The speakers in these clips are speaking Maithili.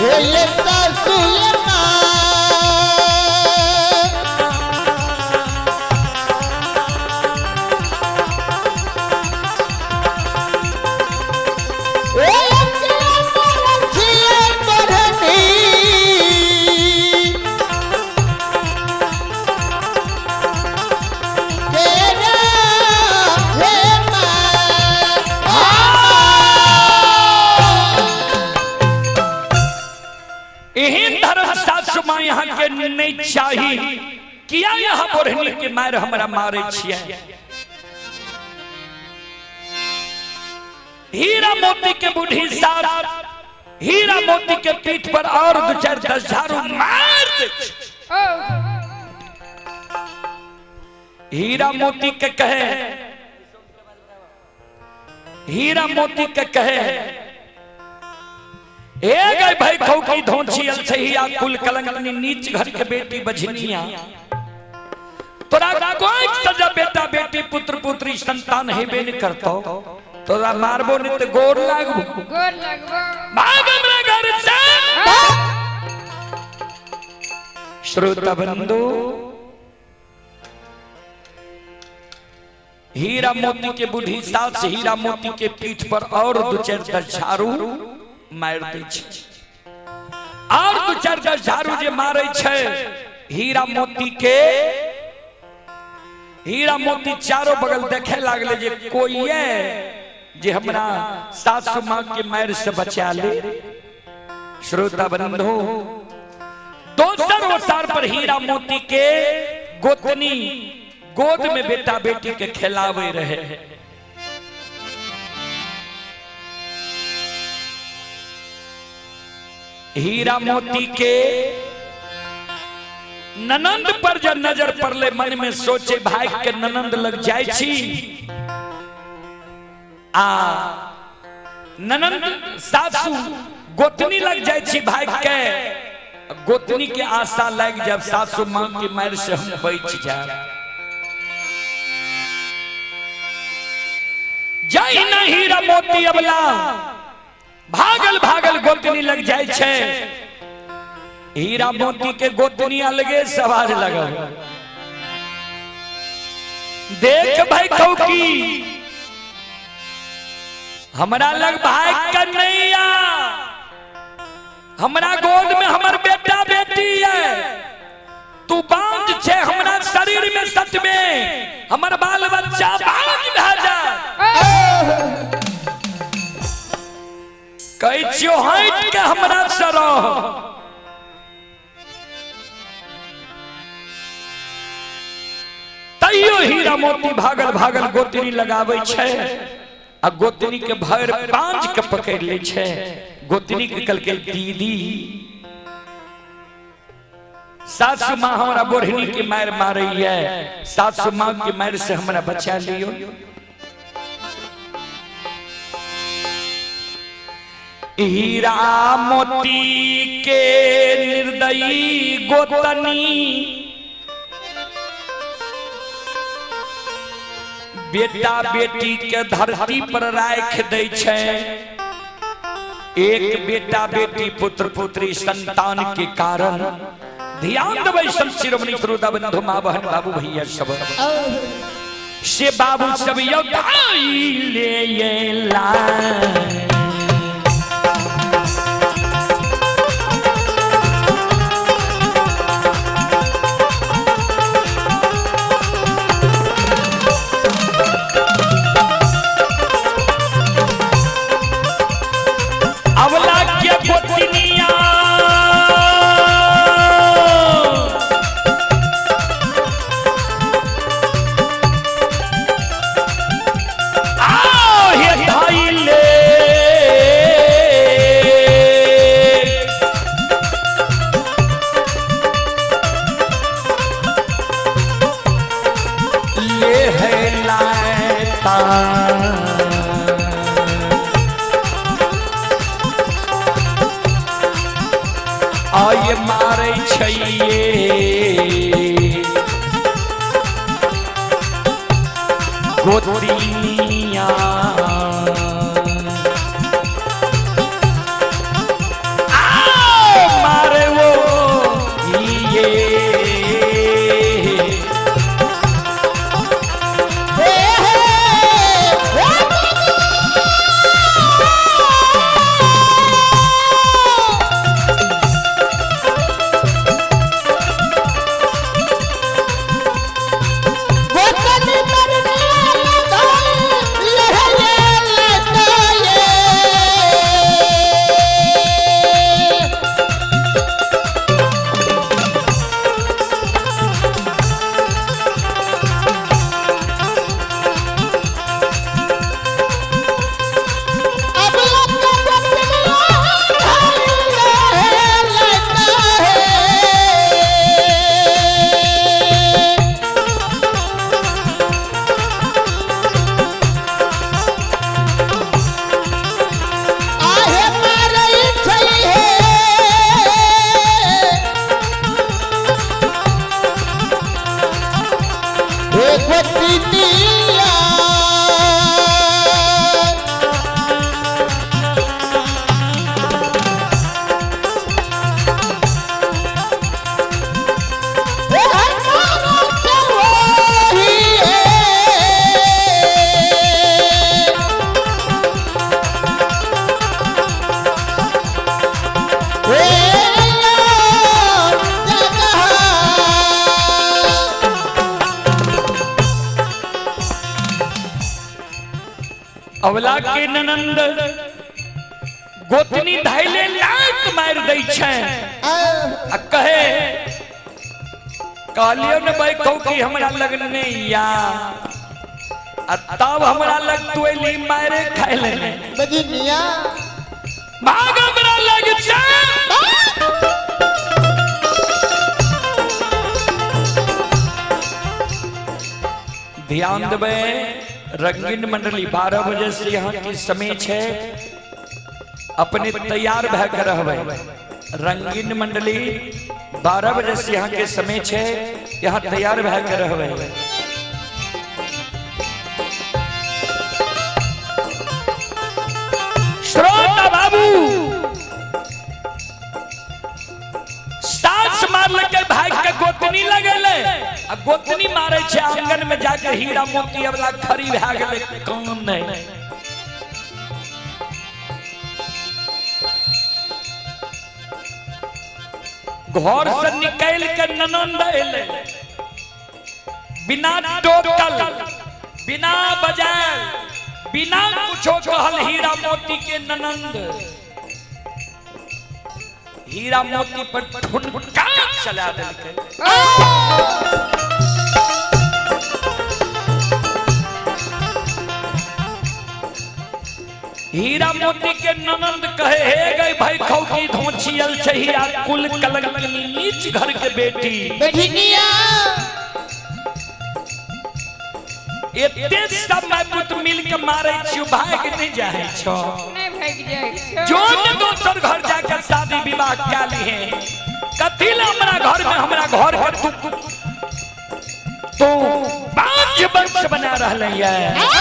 हे सासु माँ। ए अखिया मारै छियै बढ़नी। केरा हे माँ। एहन धर्म सासु माँ यहाँ के नहीं चाही। किया यहाँ बोढ़नी के मार हमरा मारे छियै? हीरा मोती के बूढ़ी सास हीरा मोती के पीठ पर और दू चार दस झाड़ू मार दे छै। हीरा मोती के कहे, हीरा मोती के कहे, ए गए भाई खौकी धोची अलसहिया कुल कलंकनी नीच घर के बेटी बझनिया, तोरा कोई सजा बेटा बेटी पुत्र पुत्री संतान हेबे नहीं करतो, तोरा मारबो नहीं ते गोर लागबो। गोर लगबो। भाग हमरा घर से। श्रोता बंधु, हीरा मोती के बूढ़ी सास हीरा मोती के पीठ पर और दू चार दस झाड़ू मार दै छै। और दू चार दस झाड़ू जे मारे छै हीरा मोती के, हीरा मोती चारों बगल देखे लागले जे कोई है जे हमरा सासु माँ के मार से बचा ले। श्रोता बंधु, दोसर ओसार पर हीरा मोती के गोतनी गोद में बेटा बेटी के खिलावे रहे। हीरा मोती के ननंद पर जब नजर पड़ले, मन में सोचे भाई के ननंद लग जाय छी, आ ननंद सासू गोतनी लग जाय छी भाई के, गोतनी के आशा लग जब सासू माँ के मार से हम बच जाए। जाई ना हीरा मोती अबला भागल भागल गोतनी लग जाय छै। हीरा मोती के गोतनी अलगे सवाज लगल, देख भाई खौकी हमरा लग भाई कन्हैया, हमरा गोद में हमर बेटा बेटी है, तू बांझ छे हमरा शरीर में सच में हमर बाल बच्चा बांझ भए जा। कहै छियो हटि के हमरा से रह। तैयो हीरा मोती भागल भागल गोतनी लगाबै छै आ गोतनी के भरि पांच के पकड़ि लै छै। गोतनी के कहलकै दीदी सासु माँ हमरा बोढ़नी के मारि मारैया, सासु माँ के मारि से हमरा बचा लियो। हीरा मोती के निर्दयी गोतनी बेटा बेटी के धरती पर राख दै छै। एक बेटा बेटी पुत्र पुत्री संतान के कारण ध्यान देबै संत शिरोमणि श्रोता बंधु माँ बहन बाबू भैया सब से बाबू सब यौ धाई ले ला। अवला के गोतनिया आओ हे धाइले ले है लाता आय मारै छैये गोतिनिया। अबला के ननंद गोतनी धैले लात मारि दै छै आ कहे कहलियो ने भाई कहू कि हमरा लग नहीं या आ तब हमरा लग तू एली मारे खाय ले बजनिया भाग हमरा लग जा। ध्यान देबै रंगीन मंडली 12 बजे से यहाँ के समय छै, अपने तैयार भए के रहबै। रंगीन मंडली 12 बजे से यहाँ के समय छै, यहाँ तैयार भए के रहबै। श्रोता बाबू सास मारलकै भाई के गोतनी लगेले आ गोतनी मारे छै आंगन में जाके हीरा मोती वाला खरी भए गेलै काम नहीं। घर से निकल के ननंद एले बिना टोकल बिना बजायल बिना कुछो कहल हीरा मोती के ननंद हीरा मोती पर ठुनका चला देलकै। हीरा मोती के ननंद कहे हे गई भाई खौकी धोछियल छहिया कुल कलंकिनी नीच घर के बेटी बजनिया एते सब my पुत मिल के मारे छियो भाग नहीं जाए छो नहीं भाग जाए छो। जो न दोसर घर जाकर शादी विवाह क्या लिए कथी ला हमरा घर में हमरा घर के तू तो पांच वंश बना रहले है।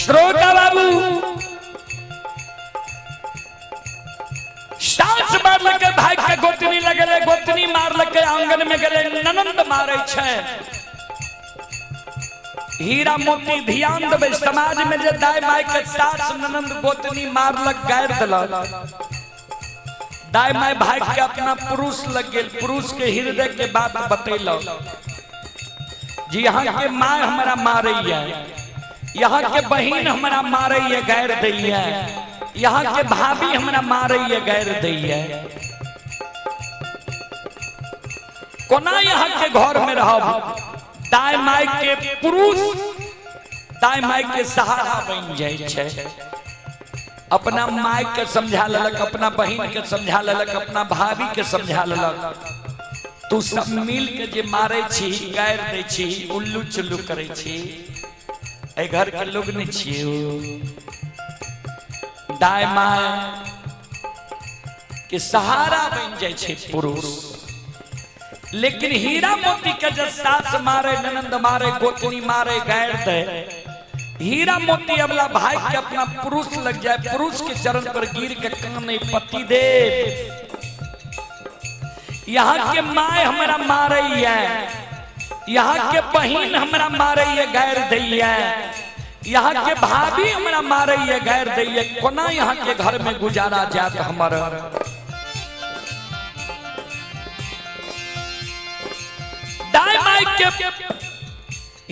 श्रोता बाबू सास मारलकै भाई के गोतनी लगले गोतनी मारलकै आंगन में गेलै ननंद मारै छै। हीरा मोती ध्यान देबै समाज में जे दाय my के सास ननंद गोतनी मारलक गारि देलक दाय my भाई के अपना पुरुष लग गेल पुरुष के हृदय के बात बतैलक जी यहाँ के माय हमरा मारैया यहाँ के बहिन हमरा मारैया गारि दैया यहाँ के भाभी हमरा मारैया गारि दैया कोना यहाँ के घर में रहब। दाय my के पुरुष दाय my के सहारा बन जाय छै। अपना my के समझा लेलक अपना बहिन के समझा लेलक अपना भाभी के समझा लेलक तू सब मिल के जे मारे छी गारि दै छी उल्लू चुल्लू करै छी एहि घर के लोग नहीं छियो। दाय my के सहारा बन जाय छै पुरुष। लेकिन हीरा मोती के जब सास मारे ननंद मारे गोतनी मारे गारि दे हीरा मोती अबला भाई के अपना पुरुष लग जाए पुरुष के चरण पर गिर के काने पति दे यहाँ के my हमरा मारैया यहाँ के बहिन हमरा मारैया गैर दैया, यहाँ के भाभी हमरा मारैया गैर दैया, कोना यहाँ के घर में गुजारा जात हमर। दाई माई के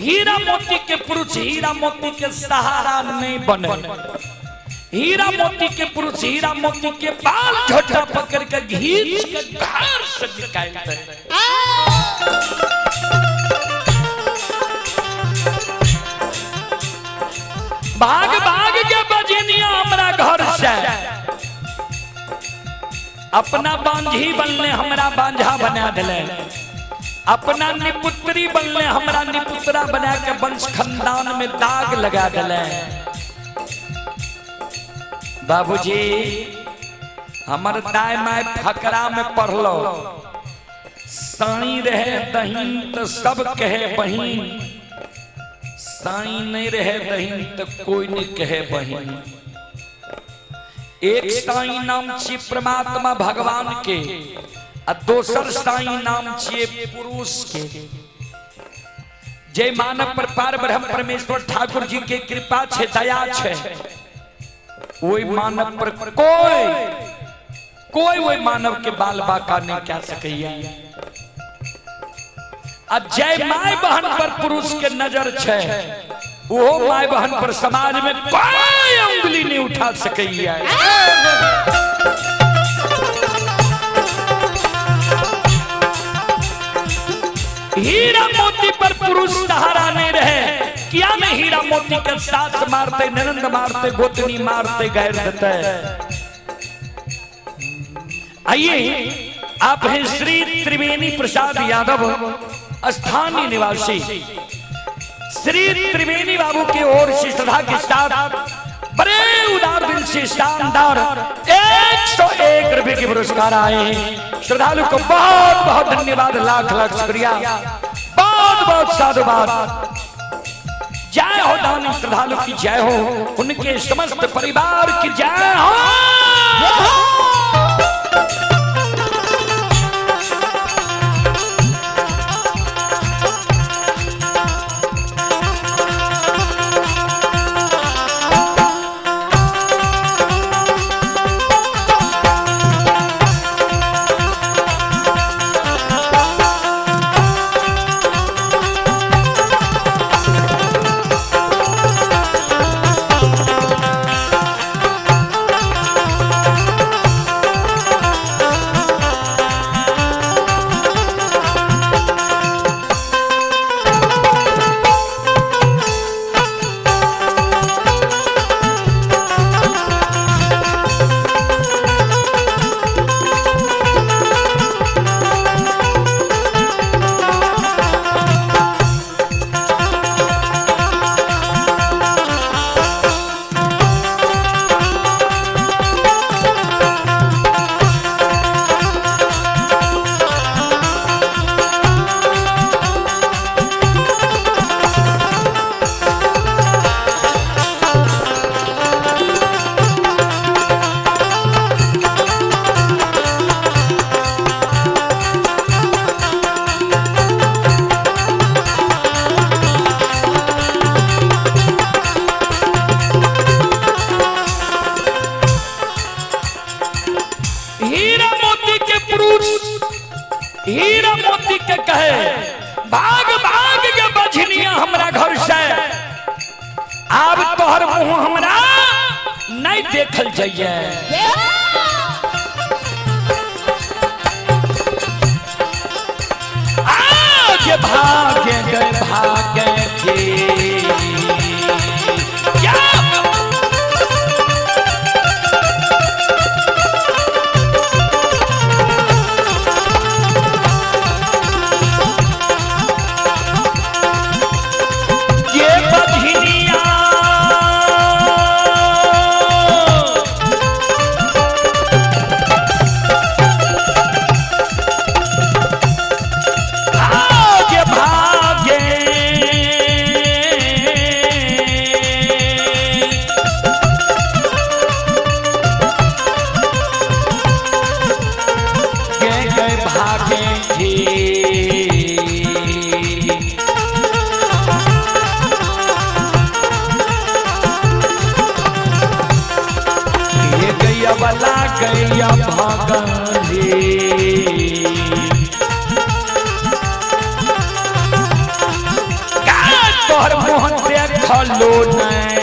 हीरा मोती के पुरुष हीरा मोती के सहारा नहीं बने। हीरा मोती के पुरुष हीरा मोती के बाल झोटा पकड़ के घींच के घर से निकाल दे। भाग भाग के बजनिया हमरा घर से, अपना बांझी बनले हमरा बांझा बना दिले, अपना निपुत्री बनले हमरा निपुत्रा बना के वंश खानदान में दाग लगा दिले। बाबूजी हमर दाय my फकरा में पढ़लो, साई रहे दहीन तो सब कहे बहिन, साई नहीं रहे दहीन तो कोई नहीं कहे बहिन। एक साई नाम छी परमात्मा भगवान के आ दोसर साई नाम छिए पुरुष के। जय मानव पर पार ब्रह्म परमेश्वर ठाकुर जी के कृपा छे, दया छे, वही मानव पर कोई कोई वही मानव के बाल बाका नहीं कह सकैया। आ जय my बहन पर पुरुष के नजर छे, वो my बहन पर समाज में कोई उंगली नहीं उठा सकैया। हीरा मोती पर पुरुष सहारा नहीं रहे, क्या नहीं हीरा मोती के सास मारते, ननंद मारते, गोतनी मारते, गैर देते। आइए आप हैं श्री त्रिवेणी प्रसाद यादव, स्थानीय निवासी। श्री त्रिवेणी बाबू की ओर से श्रद्धा के साथ बड़े उदार दिल से शानदार 101 रुपए के पुरस्कार आए हैं। श्रद्धालु को बहुत बहुत धन्यवाद, लाख लाख शुक्रिया, बहुत बहुत साधुवाद। जय हो दानी श्रद्धालु की जय हो, उनके समस्त परिवार की जय हो। हीरा मोती के पुरुष हीरा मोती के कहे भाग भाग के बझनिया हमरा घर से, आब तोहर मुंह हमरा नहीं देखल जाइए। आज भागे गए भागे के क्या ये बझनिया भागे भागे गैया भागली। तोहर मोह देखलो नहीं।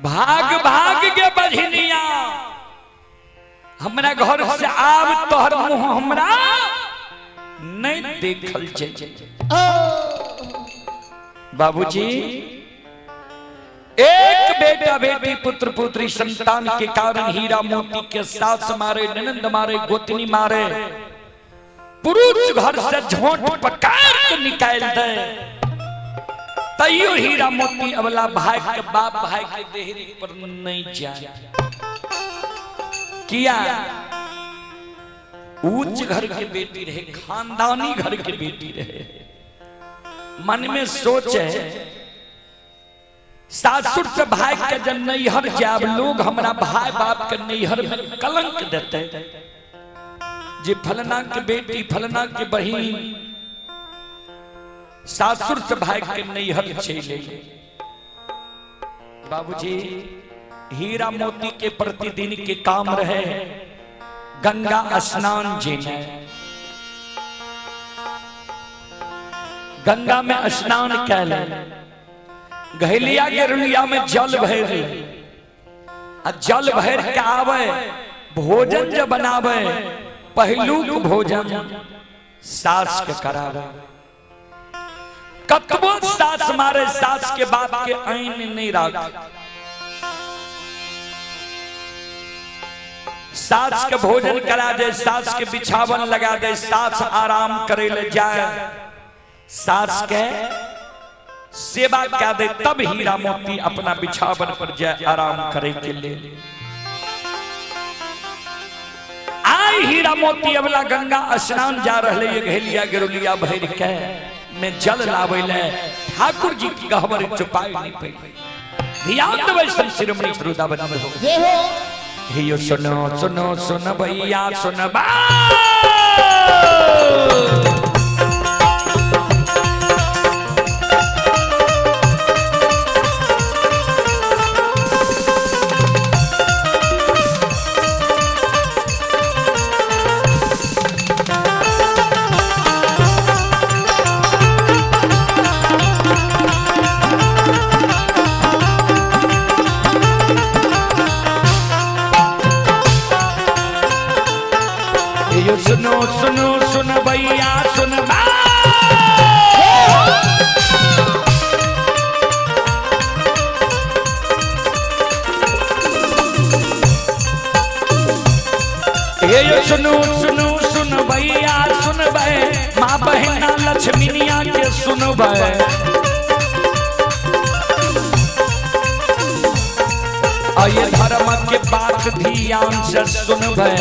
भाग भाग के बझनिया हमरा घर से आब तोहर मुंह हमरा नहीं देखल जाए। बाबूजी एक बेटा बेटी पुत्र पुत्री संतान के कारण हीरा मोती के सास मारे, ननंद मारे, गोतनी मारे, पुरुष घर से झोंट पकड़ के निकाल दे, तैयो हीरा मोती अबला भाई के बाप भाई के देहरी पर नहीं जाए। किया ऊंच घर के बेटी रहे, खानदानी घर के बेटी रहे, मन में सोच है सासुर से भाई के जब नैहर जाब लोग हमरा भाई बाप के नैहर में कलंक देते जे फलना के बेटी फलना के बहिन सासुर से भाई के नैहर चले। बाबूजी हीरा मोती के प्रतिदिन के काम रहे गंगा स्नान जीने, गंगा में स्नान कैल, घैलिया गेरुलिया में जल भर ले, जल भर के आवे, भोजन जब बनावे पहलूक भोजन सास के करावे। कतबो सास मारे सास के बाप के ऐन नहीं राख, सास के भोजन करा दे, सास के बिछावन लगा दे, सास आराम करे ले जाए, सास के सेवा क्या दे, तब हीरा मोती अपना बिछावन पर जाए आराम करे के लिए। आई हीरा मोती अबला गंगा स्नान जा रहे ये घैलिया गेरुलिया भर के में जल लावे ले, ठाकुर जी की गहबर चुपाई नहीं पई। ध्यान देबै संत शिरोमणि श्रोता बन हो। हे यो सुनो सुनो सुन भैया सुन बा। सुनो सुनो सुन भैया सुन बा। हे सुनो सुनो सुन भैया सुन बे, माँ बहना लक्ष्मीनिया के सुन बे। ये धर्म के बात ध्यान से सुन बे।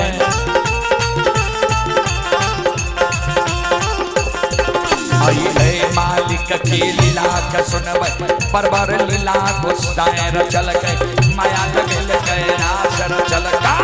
मालिक के लीला के सुनबै, परवर लीला गुस्साए रचल के, माया लगल कैलाश रचल का।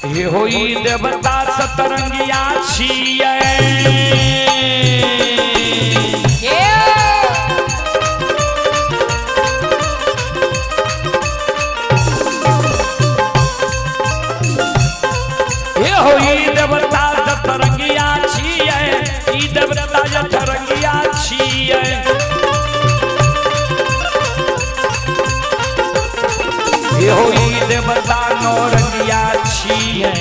हे होई देवता सतरंगिया छियै। हे होई देवता सतरंगिया छियै, ई देवता सतरंगिया छियै। हे होई देवता नौरंगिया छियै।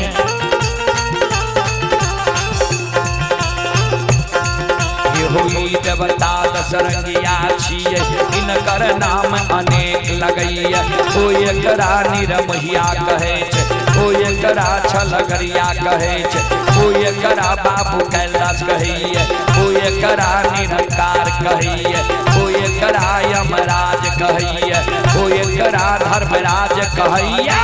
हे होई देवता दशरंगिया छियै, इनकर नाम अनेक लगैया। ओ एकरा निरमहिया कहै छै, ओ एकरा छलगरिया कहै छै, ओ एकरा बाबू कैलाश कहैया, ओ एकरा निरंकार कहैया, ओ एकरा यमराज कहैया, ओ एकरा धर्मराज कहैया।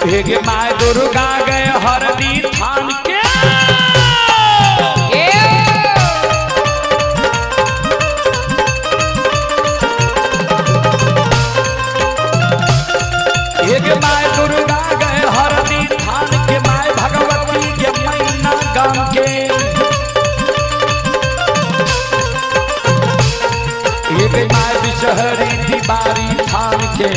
हे my Durga गए हरदी थान के। हे my Durga गए हरदी थान के, my Bhagwati के मैना गाम के। हे my Bishahari Tiwari थान के।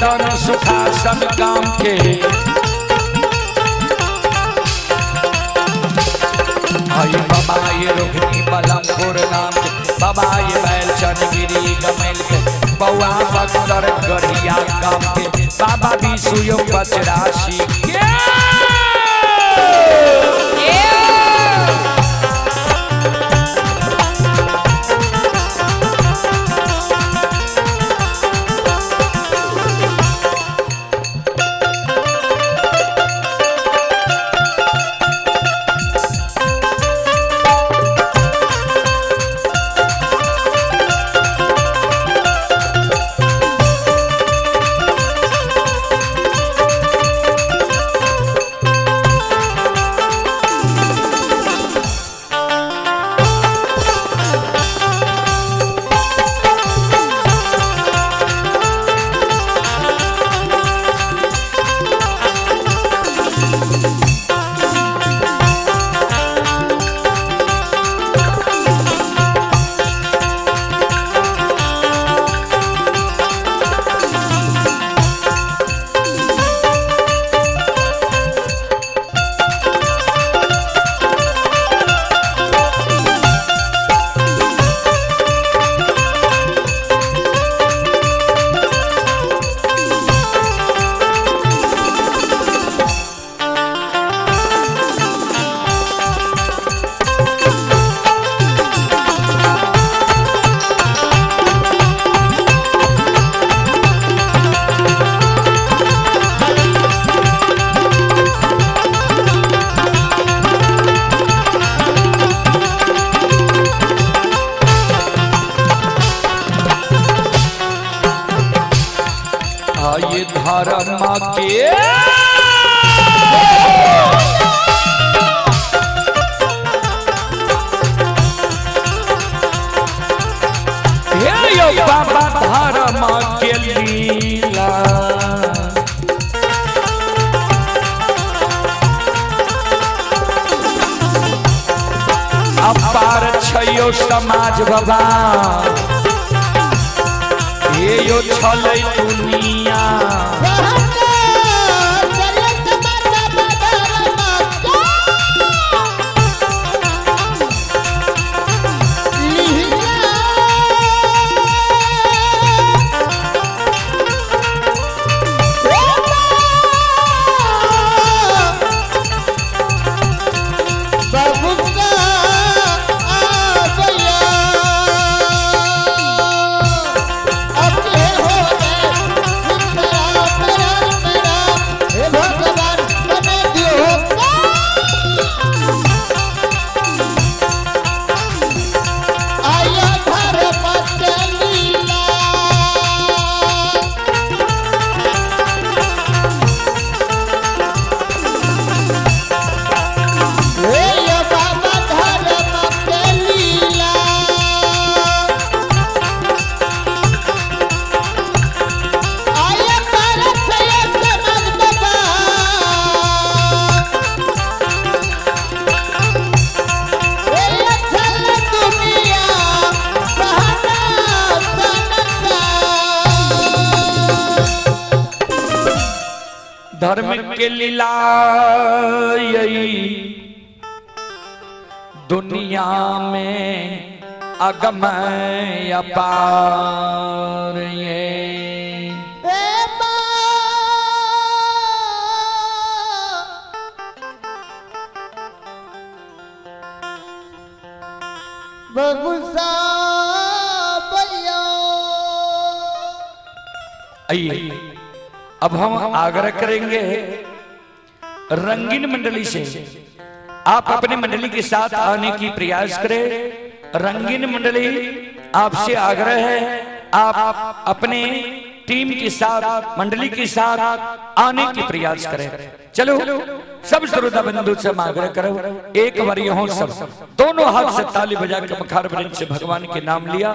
धन सुखासन काम के। आई बाबा ये रोहिणी बलमपुर नाम के, बाबा ये बैल चंदगिरी गमेल के, बउआ बख्तर गरिया काम के, बाबा विषुयो पचराशी के। आये धर्म के हे यो बाबा धर्म के लीला। अपार छयो समाज बाबा, हे यो छलै दुनिया। धर्म के लीला यही दुनिया में अगम अपार ये। आइए अब हम आग्रह करेंगे रंगीन मंडली से, आप अपनी मंडली के साथ आने की प्रयास करें। रंगीन मंडली आपसे आग्रह है, आप अपने टीम के साथ मंडली के साथ आने की प्रयास करें। चलो सब श्रोता बंधु से आग्रह करो, एक बार हो सब दोनों हाथ से ताली बजा के मुखार वृंद से भगवान के नाम लिया,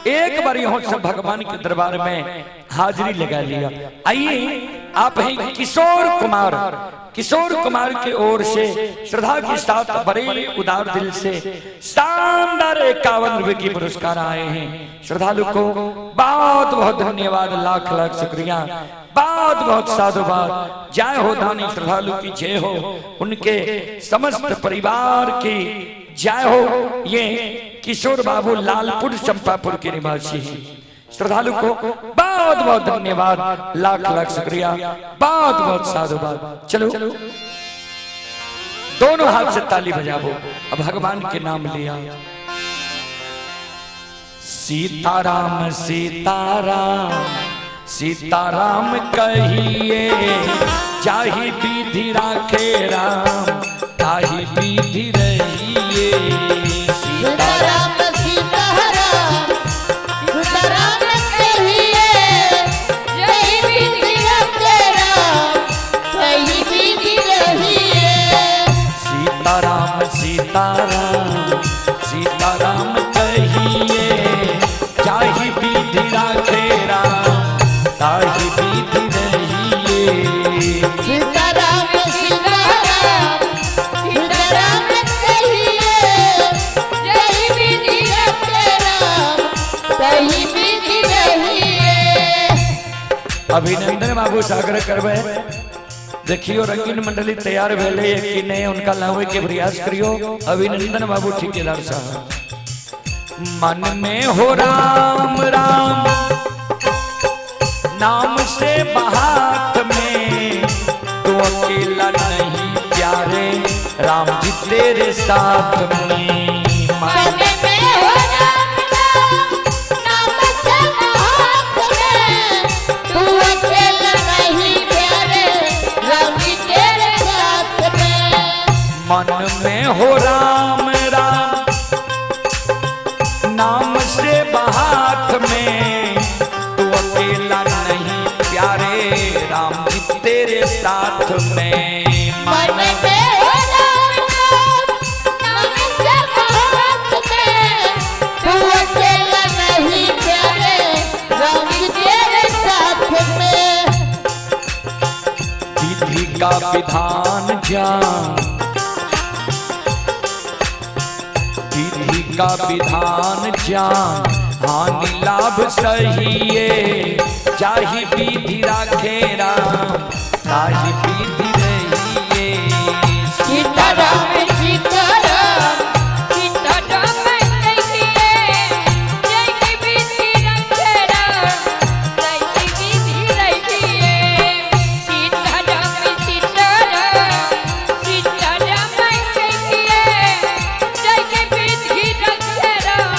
एक बार हो सब भगवान के दरबार में हाजिरी लगा लिया। आइए आप हैं किशोर कुमार। किशोर कुमार की ओर से श्रद्धा के साथ बड़े उदार दिल से शानदार 51 रुपए की पुरस्कार आए हैं। श्रद्धालु को बहुत बहुत धन्यवाद, लाख लाख शुक्रिया, बहुत बहुत साधुवाद। जय हो दानी श्रद्धालु की जय हो, उनके समस्त परिवार की जय हो। ये किशोर बाबू लालपुर चंपापुर के निवासी हैं। श्रद्धालु को बहुत बहुत धन्यवाद, लाख लाख शुक्रिया, बहुत बहुत साधुवाद। चलो दोनों हाथ से ताली बजाओ, अब भगवान के नाम लिया। सीताराम सीताराम सीताराम कहिए, जाहि विधि राखे राम ताहि विधि रहिए। सीताराम सीताराम सीताराम कहिए, जय विधि रखे राम ताहि विधि रहिए। सीताराम सीताराम सीताराम कहिए, जाहि विधि राखे राम ताहि विधि रहिए। सीताराम सीताराम सीताराम कहिए, जय विधि रखे राम ताहि विधि रहिए। अभिनंदन बाबू सागर करवे। देखियो रंगीन मंडली तैयार भेले कि नहीं, उनका लावे के प्रयास करियो। अभिनंदन बाबू ठेकेदार साहब। मन में हो राम राम नाम से हाथ में, तू अकेला नहीं प्यारे राम जी तेरे साथ में। मन मन में हो राम राम नाम से हाथ में, तू अकेला नहीं प्यारे राम जी तेरे साथ में। मन में हो राम राम नाम से हाथ में, तू अकेला नहीं प्यारे राम जी तेरे साथ में। मन में हो राम राम नाम से हाथ में, तू अकेला नहीं प्यारे राम जी तेरे साथ में। विधि का विधान जान, विधि का विधान जान, हानि लाभ सहिए, जाहि विधि राखे राम ताहि विधि रहिए। सीताराम सीताराम सीताराम कहिए, जय विधि रखे राम ताहि विधि रहिए। सीताराम सीताराम सीताराम कहिए, जय विधि रखे राम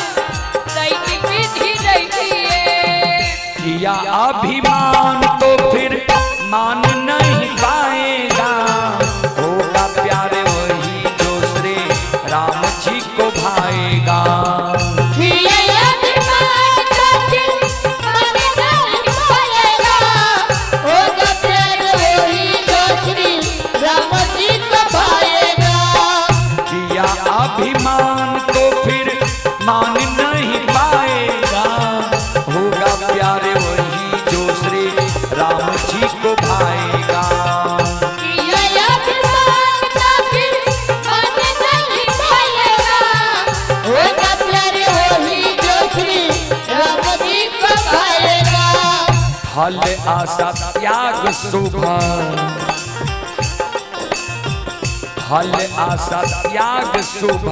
ताहि विधि रहिए। किया अभिमान तो फिर मान नहीं पाएगा, होगा प्यार वही जो श्री राम जी को भाएगा। किया अभिमान तो फिर मन नहीं पाएगा, होगा प्यार वही जो श्री राम जी को भाएगा। किया अभिमान तो फिर मान नहीं पाएगा, होगा प्यार वही जो श्री राम जी को भाएगा। किया अभिमान तो फिर मन नहीं पाएगा, होगा प्यार वही जो श्री राम जी को भाएगा। फल आशा त्याग शुभ, फल आशा त्याग शुभ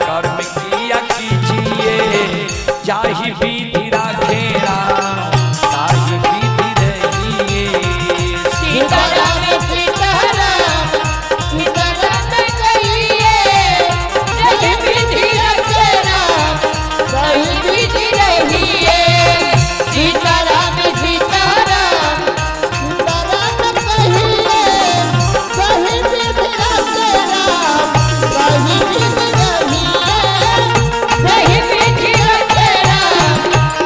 कर्म किया कीजिए, जाहि विधि राखे राम ताहि विधि रहिए। सीताराम सीताराम सीताराम कहिए, जय विधि रखे राम ताहि विधि रहिए। सीताराम सीताराम सीताराम कहिए, ताहि विधि रखे राम ताहि विधि रहिए। जय विधि रखे राम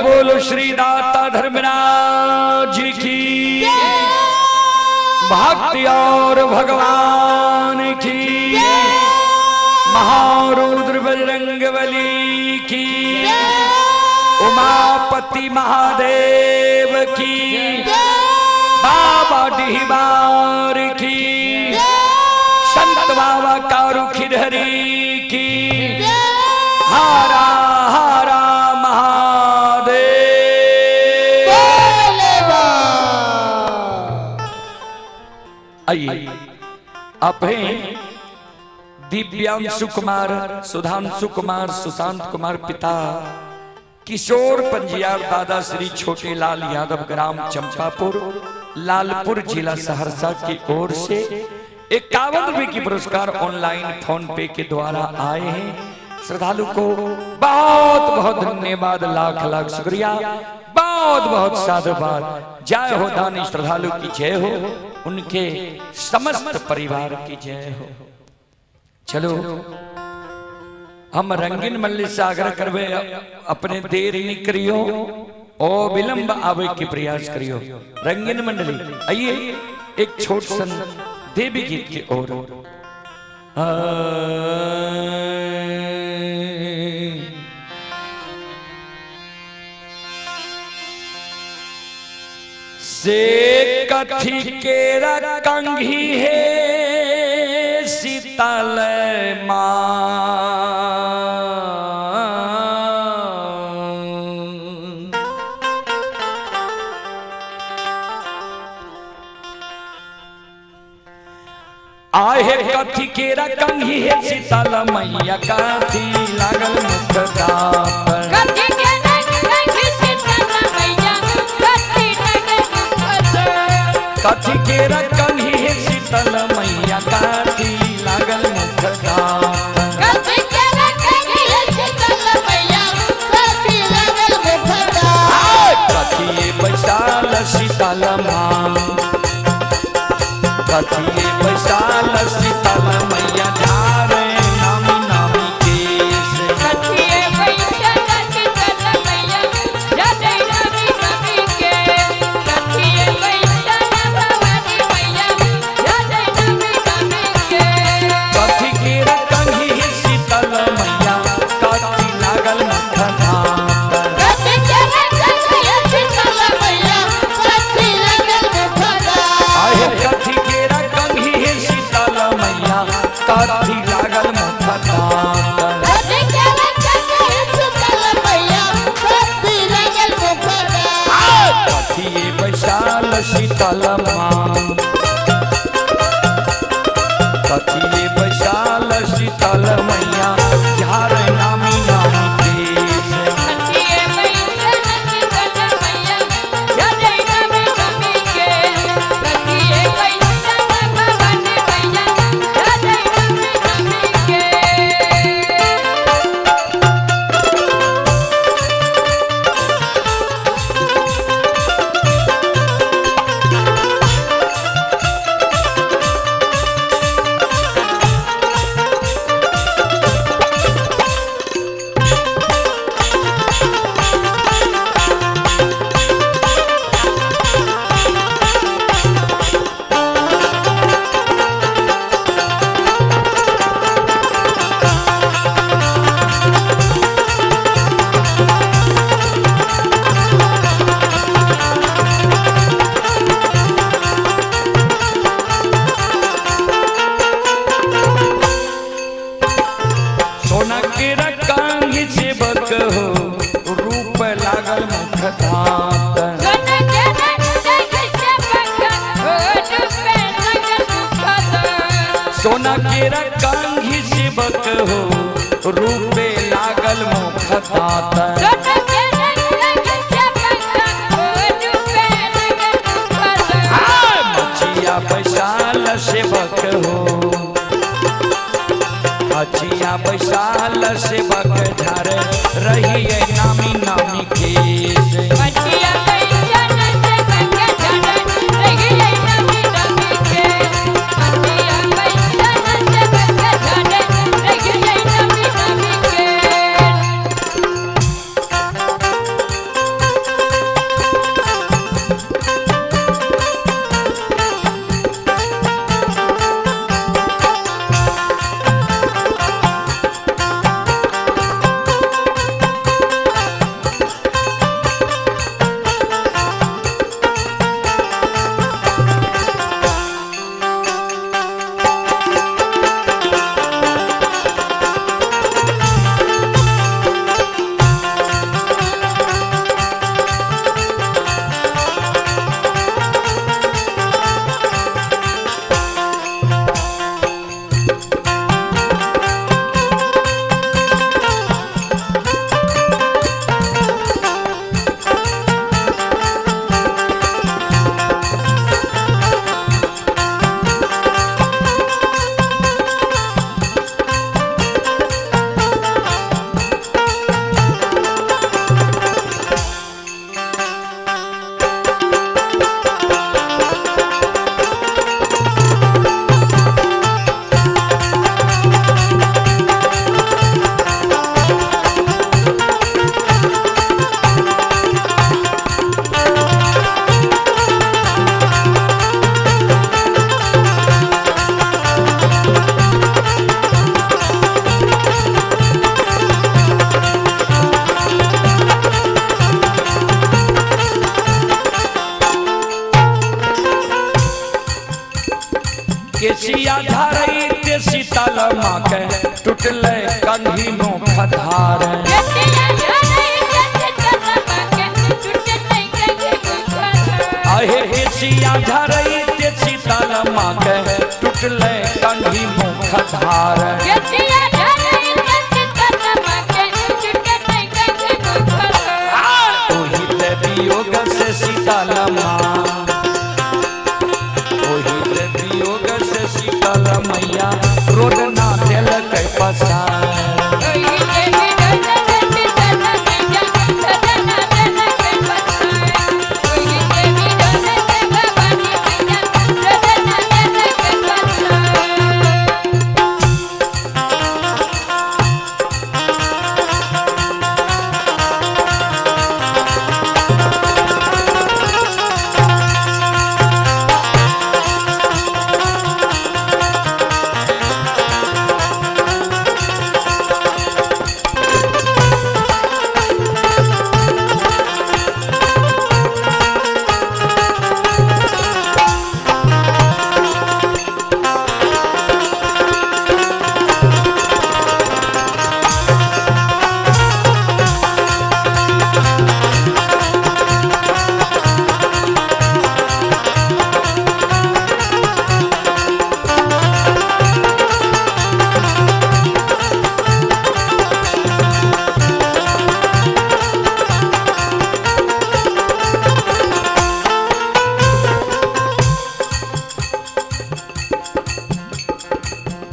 बोलो श्री दाता धर्मराज जी की, भक्ति और भगवान की, महारुद्र बजरंग बली की, उमापति महादेव की, बाबा डिहबार की, संत बाबा कारू खिरहरी की, हारा हारा महादेव। आइए आप हैं दिव्यांशु कुमार, सुधांशु कुमार, सुशांत कुमार पिता किशोर पंजियार दादा श्री छोटे लाल यादव, ग्राम चंपापुर, लालपुर, जिला सहरसा की ओर से 51 रुपए की पुरस्कार ऑनलाइन फोन पे के द्वारा आए हैं। श्रद्धालु को बहुत बहुत धन्यवाद, लाख लाख शुक्रिया, बहुत बहुत साधुवाद। जय हो दानी श्रद्धालु की जय हो, उनके समस्त परिवार की जय हो। चलो हम रंगीन मल्ली से आग्रह करवे अपने देर नहीं करियो और विलंब आवे के प्रयास करियो। रंगीन मंडली आइए एक छोट सन देवी गीत की ओर। से कथी केरा कंघी है शीतल मां, आहे कथी केरा कंघी है शीतल मैया, कथी लागल मुख दाप, कथी केरा कंघी शीतल मैया, कथी लागल मुख दाप, कथी केरा कंघी है शीतल मैया, कथी लागल मुख दाप, कथी केरा कंघी है शीतल मैया, कथी लागल मुख दाप, कथी बैसाल शीतल मां, कथी बैसाल शीतल मैया, झारे नामी नामी केस, कथी बैसाल शीतल मैया, झारे नामी नामी केस, कथी बैसाल भवानी मैया, झारे नामी नामी केस, कथी केरा कंघी शीतल मैया, कथी लागल मुख दाप, कथी केरा कंघी शीतल मैया, कथी लागल मुख दाप, आहे कथी केरा कंघी शीतल मैया, कथी लागल मुख दाप, कथी केरा कंघी शीतल मैया, कथी लागल मुख दाप, कथी बैसाल शीतल मां, कथी बैसाल शीतल मैया, झारे नामी नामी केस, कथी बैसाल शीतल मैया, झारे नामी नामी केस, कथी बैसाल भवानी मैया, झारे नामी नामी केस। सोना केरा कंघी सेवक हो, रूप लागल मुख दात, सोना केरा कंघी सेवक हो, रूप लागल मुख दात, सोना केरा कंघी सेवक हो, रूप लागल मुख दात, सोना केरा कंघी सेवक हो, रूप लागल मुख दात, मछिया बैसाल सेवक हो, मछिया बैसाल सेवक झार रही है नामी नामी केस, मछिया बैसाल सेवक झार रही है नामी नामी केस, मछिया बैसाल सेवक झार रही है नामी नामी केस। केसिया झारैते शीतल माँ के टूटले कंघी मुख धार। आहे केसिया झारैते शीतल माँ के टूटले कंघी मुख धार। ओही ते वियोग से शीतल माँ, ओही ते वियोग से शीतल मैया रोदना देलक पसार।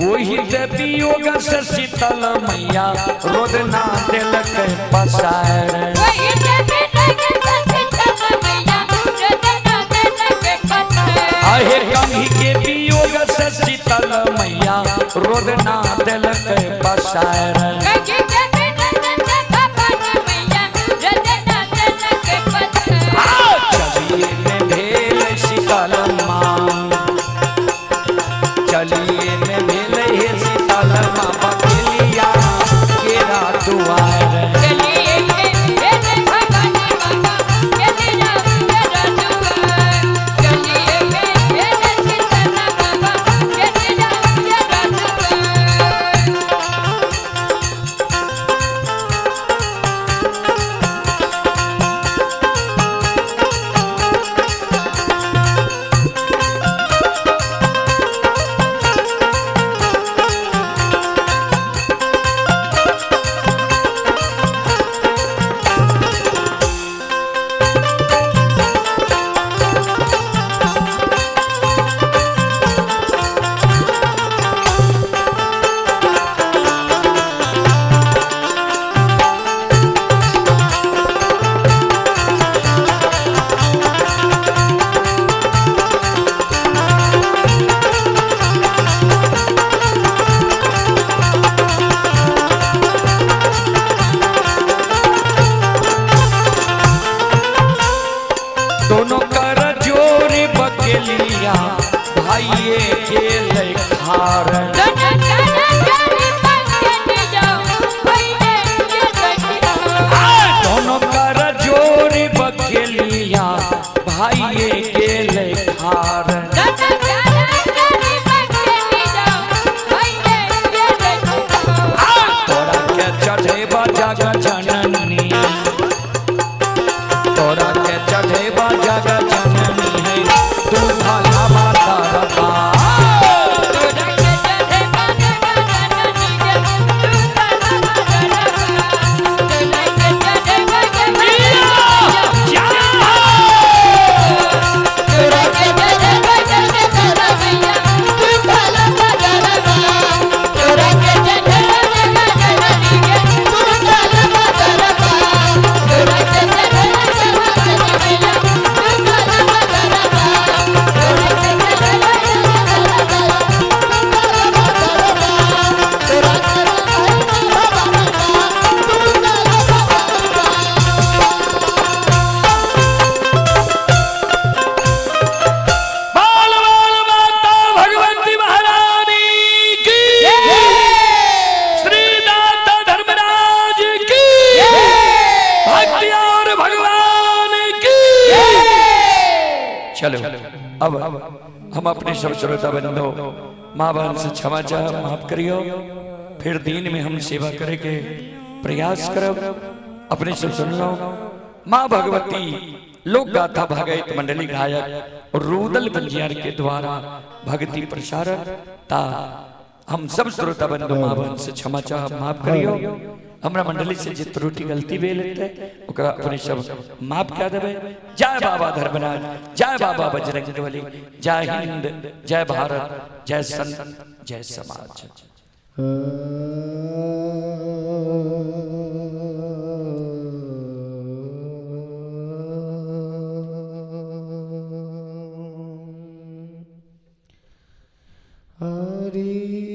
ओही ते वियोग से शीतल मैया रोदना देलक पसार। आहे कंघी के वियोग से शीतल मैया रोदना देलक पसार। चलिए में भेल शीतल माँ, चलिए में भेल हे शीतल माँ बकेलिया केरा दुआर। दोनों कर जोरी बकेलिया भाइये के लेखार। दोनों कर जोरी बकेलिया भाइये के लेखार। तोरा के चढ़ेबा जग जननी, तोरा के चढ़ेबा जग जननी है तू भला माता रबा। बाल बाल माता भगवती महारानी की, श्री दाता धर्मराज की, भक्ति और भगवान की। चलो अब हम अपने सब श्रोता बंधु माँ बहन से क्षमा चाह, माफ करियो। फिर दिन में हम सेवा करे के प्रयास करब। अपने सब सुन लो माँ भगवती लोक गाथा भगत मंडली गायक और रूदल पंजियार के द्वारा भक्ति प्रसारण ता हम सब श्रोता बंधु माँ बहन से क्षमा चाह, माफ करियो। हमरा मंडली से जे त्रुटि गलती भेल हेतै ओकरा अपने सब माफ कए देबै। जय बाबा धर्मराज, जय बाबा बजरंगबली, जय हिंद, जय भारत, जय संत, जय समाज। हरि।